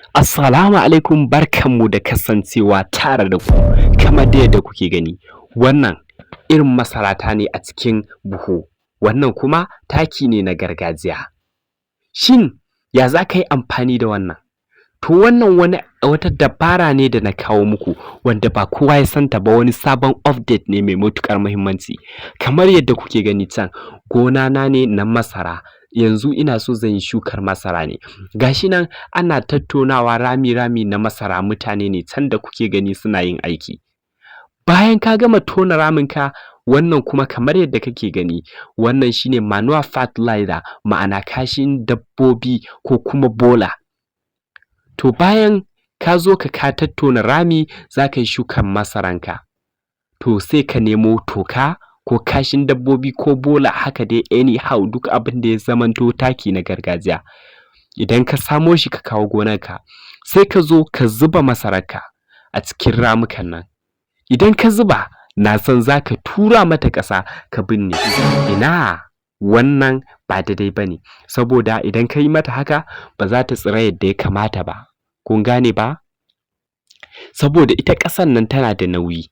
Assalamu alaikum, barkanmu da kasancewa tare da ku. Kamar dai yadda kuke gani, wannan irin masarata ne a cikin buhu, wannan kuma taki ne na gargajiya. Shin ya za ka yi amfani da wannan? To, wannan wani wata dabara ne da na kawo muku wanda ba kowa ya santa ba, wani sabon update ne mai matuƙar muhimmanci. Kamar yadda kuke gani can, gona na ne na masara. Yanzu ina so zan yi shukar masara ne. Ga shi nan ana tattonawa rami-rami na masara, mutane ne can da kuke gani suna yin aiki. Bayan ka gama tona raminka, wannan kuma kamar yadda kake gani, wannan shine manure fertilizer, ma'ana kashin dabbobi ko kuma bola. To, bayan ka zo ka tattona rami za ka yi shukan masaranka, to sai ka nemo toka ko kashin dabbobi ko bola, haka dai anyhow, duk abin da ya zamanto taki na gargajiya. Idan ka samo shi ka kawo gonarka, sai ka zo ka zuba masararka a cikin ramukan nan. Idan ka zuba, na san za ka tura mata ƙasa ka binne. Ina, wannan ba daidai ba ne, saboda idan ka yi mata haka ba za ta tsira yadda ya kamata ba. Kun gane ba? Saboda ita ƙasan nan tana da nauyi.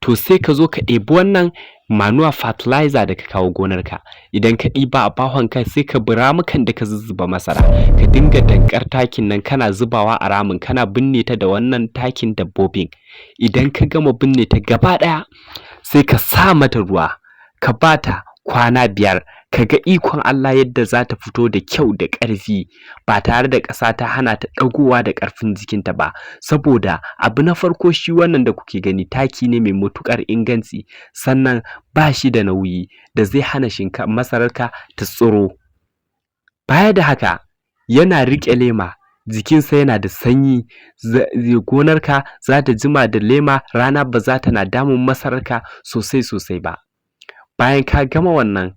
To, sai ka zo ka ɗebi wannan manure fertilizer da ka kawo gonarka. Idan ka ɗiba a bahonka, sai ka bi ramukan da ka zuzzuba masara, ka dinga danƙar takin nan kana zubawa a ramin, kana binne ta da wannan takin dabbobin. Idan ka gama binne ta gaba ɗaya, sai ka sa mata ruwa, ka ba ta kwana 5, ka ga ikon Allah yadda za ta fito da kyau da ƙarfi ba tare da ƙasa ta hana ta ɗagowa da ƙarfin jikinta ba. Saboda abu na farko, shi wannan da kuke gani taki ne mai matuƙar inganci, sannan ba shi da nauyi da zai hana masararka ta tsiro. Baya da haka, yana riƙe lema, jikinsa yana da sanyi. Gonarka za ta jima da lema, rana ba za ta na damun masararka sosai sosai ba. Bayan ka gama wannan,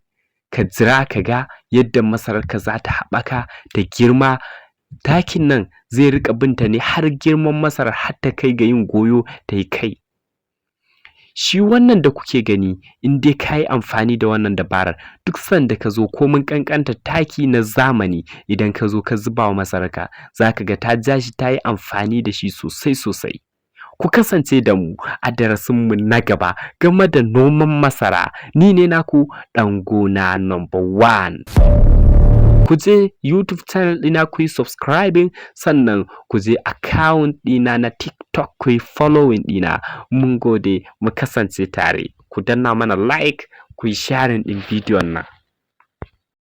ka jira ka ga yadda masararka za ta haɓaka ta girma. Takin nan zai riƙa binta ne har girman masarar, har ta kai ga yin goyo, ta yi kai. Shi wannan da kuke gani, in dai ka yi amfani da wannan dabarar, duk sanda ka zo, komin ƙanƙantar taki na zamani, idan ka zo ka zuba wa masararka, za ka ga ta ja shi, ta yi amfani da shi sosai sosai. Ku kasance da mu a darasinmu na gaba game da noman masara. Ni ne naku Ɗan Gona Number One. Ku je YouTube channel ɗina ku yi subscribing, sannan ku je account ɗina na TikTok ku yi following ɗina. Mun gode, mu kasance tare. Ku danna mana like, ku yi sharing ɗin bidiyon nan.